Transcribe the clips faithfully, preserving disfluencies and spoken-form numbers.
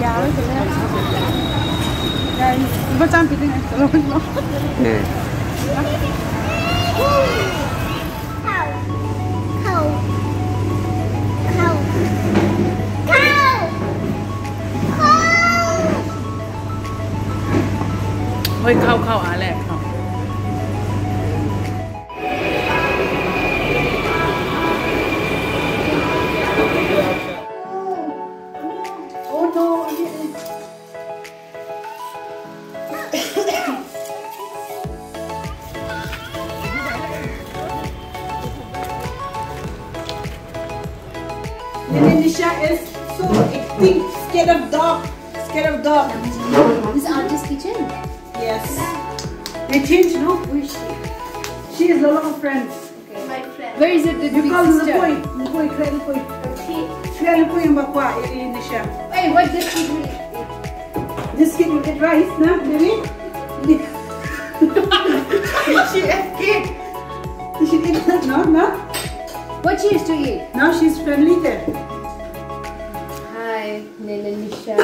ꯌꯥꯔꯣꯏꯗꯅ꯫ ꯂꯨꯄꯥ ꯆꯥꯝ ꯄꯤꯗꯣꯏꯅꯦ꯫ ꯎꯝ꯫ ꯍꯣꯏ, ꯈꯥꯎ, ꯈꯥꯎ, ꯑꯥ ꯂꯩꯔꯦ, ꯈꯥꯎ꯫ Nisha is so active, scared of dog, scared of dog. This is Aunty's kitchen? Yes. They change, no? Who is she? She is Lolo friends. Okay. My friend. Where is it, the You big call sister? Lupoi. Lupoi, kaya Lupoi. Kaya Lupoi yung bakwa, i-, i-, ini siya. Hey, what does she do? This kid will eat rice, na, baby? She eat cake. She eat that, no, no? What she used to eat? Now she's friendly there. Hi, Nene Nisha.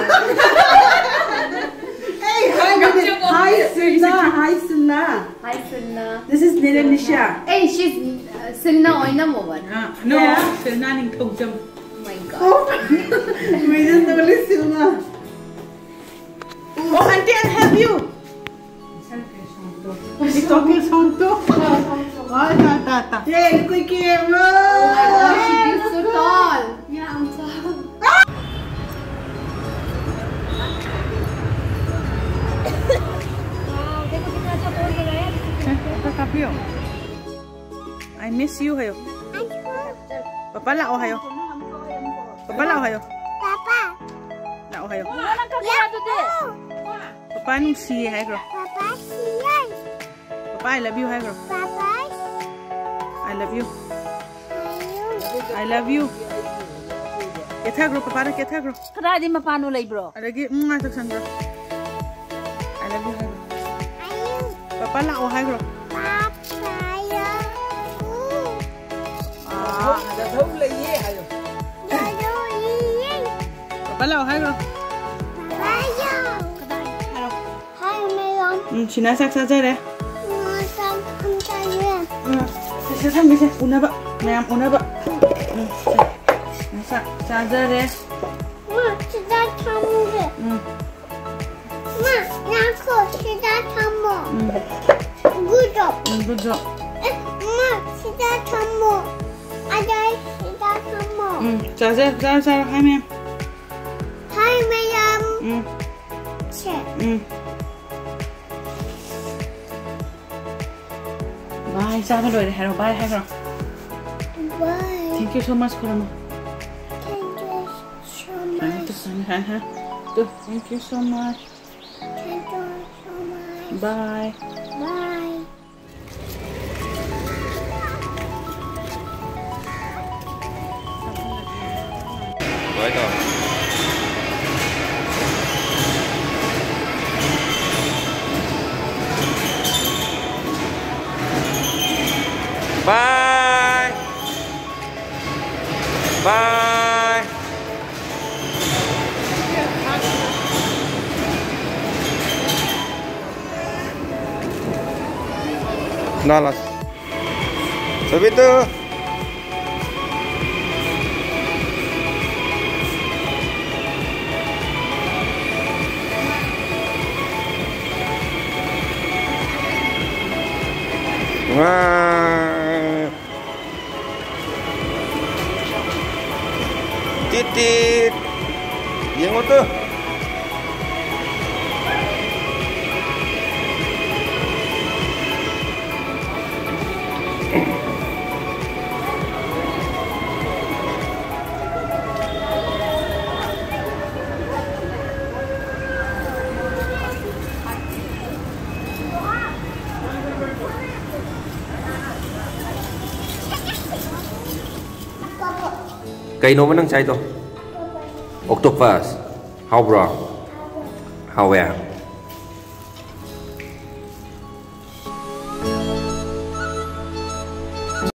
Hey, hi, Nene. Hi, Sina. Hi, Sina. Hi, Sina. This is Nene Nisha. Hey, she's, uh, Sina Oinam over. Ah, no, Yeah. Sina Ningthongjam. Oh my God. Oh, we just only Sina. Oh, auntie, I'll help you. It's okay, Santo. Ah, ta, ta, ta. Hey, look at him. Oh my God, she feels so tall. Yeah, I'm tall. Wow, देखो कितना अच्छा pose लगाया। Hey, look up you. I miss you, hayo. Papa, lao, hayo. Papa, lao, hayo. Papa. Lao, hayo. Wala nang kakilala today. Papa, nung si, hayo, bro. Papa, si, Papa, I love you, hayo, bro. Papa. I love you. I love you. Kiss, hayo, bro. Papa, na kiss, hayo, bro. ꯀꯗꯥꯏꯗꯩ ꯃꯄꯥꯟꯅꯣ ꯂꯩꯕ꯭ꯔꯣ? ꯑꯗꯒꯤ, ꯎꯝ, ꯉꯥ ꯆꯥꯛꯁꯪꯗ꯫ I love you, ꯍꯥꯏꯈ꯭ꯔꯣ꯫ Papa ꯂꯥꯛꯑꯣ ꯍꯥꯏꯈ꯭ꯔꯣ꯫ Papa ꯂꯥꯛꯑꯣ꯫ ꯑꯥ꯫ ꯗꯙꯧ ꯂꯩꯌꯦ ꯍꯥꯏꯌꯣ꯫ ꯗꯙꯧ ꯂꯩꯌꯦ꯫ ꯄꯥ ꯂꯥꯛꯑꯣ ꯍꯥꯏꯈ꯭ꯔꯣ꯫ ꯍꯥꯏꯌꯣ꯫ ꯍꯥꯏꯔꯣ꯫ ꯍꯥꯏ ꯃꯌꯥꯝ꯫ ꯎꯝ, ꯁꯤꯅ ꯆꯥꯛ ꯆꯥꯖꯔꯦ꯫ ꯉꯥ ꯆꯥꯛ ꯌꯥꯝ ꯆꯥꯏꯌꯦ꯫ ꯎꯝ, ꯁꯤꯁꯦ ꯊꯝꯒꯦꯁꯦ, ꯎꯅꯕ꯫ ꯃꯌꯥꯝ ꯎꯅꯕ꯫ ꯎꯝ, ꯁꯦ꯫ ꯆꯥꯛ ꯆꯥꯖꯔꯦ꯫ ꯃꯥ, ꯁꯤꯗ ꯊꯝꯒꯦ꯫ ꯎꯝ꯫ ꯃꯥ, ꯉꯥꯏꯈꯣ, ꯁꯤꯗ ꯊꯝꯃꯣ꯫ ꯎꯝ꯫ Good job꯫ ꯎꯝ, good job꯫ ꯑꯦ, ꯃꯥ, ꯁꯤꯗ ꯊꯝꯃꯣ꯫ ꯑꯗꯩ ꯁꯤꯗ ꯊꯝꯃꯣ꯫ ꯎꯝ, ꯆꯥꯖ-, ꯆꯥꯔꯣ, ꯆꯥꯔꯣ, ꯍꯥꯏ ꯃꯌꯥꯝ꯫ ꯍꯥꯏ ꯃꯌꯥꯝ꯫ ꯎꯝ꯫ ꯁꯦ꯫ ꯎꯝ꯫ Bye, ꯆꯥꯕ ꯂꯣꯏꯔꯦ ꯍꯥꯏꯔꯣ, bye ꯍꯥꯏꯈ꯭ꯔꯣ꯫ Bye꯫ Thank you so much ꯈꯨꯔꯨꯝꯃꯣ꯫ Thank you so much꯫ ꯍꯥꯏ, ꯍꯥꯏ, ꯍꯥꯏ꯫ ꯇꯨ, thank you so much꯫ Thank you so much꯫ Bye꯫ Bye꯫ Bye. Bye. Nalas. Sabi to. Wah. Titit. Yang mana tu? ꯀꯩꯅꯣꯕ ꯅꯪ ꯆꯥꯏꯗꯣ? Octopus꯫ ꯍꯥꯎꯕ꯭ꯔꯣ? ꯍꯥꯎꯋꯦ꯫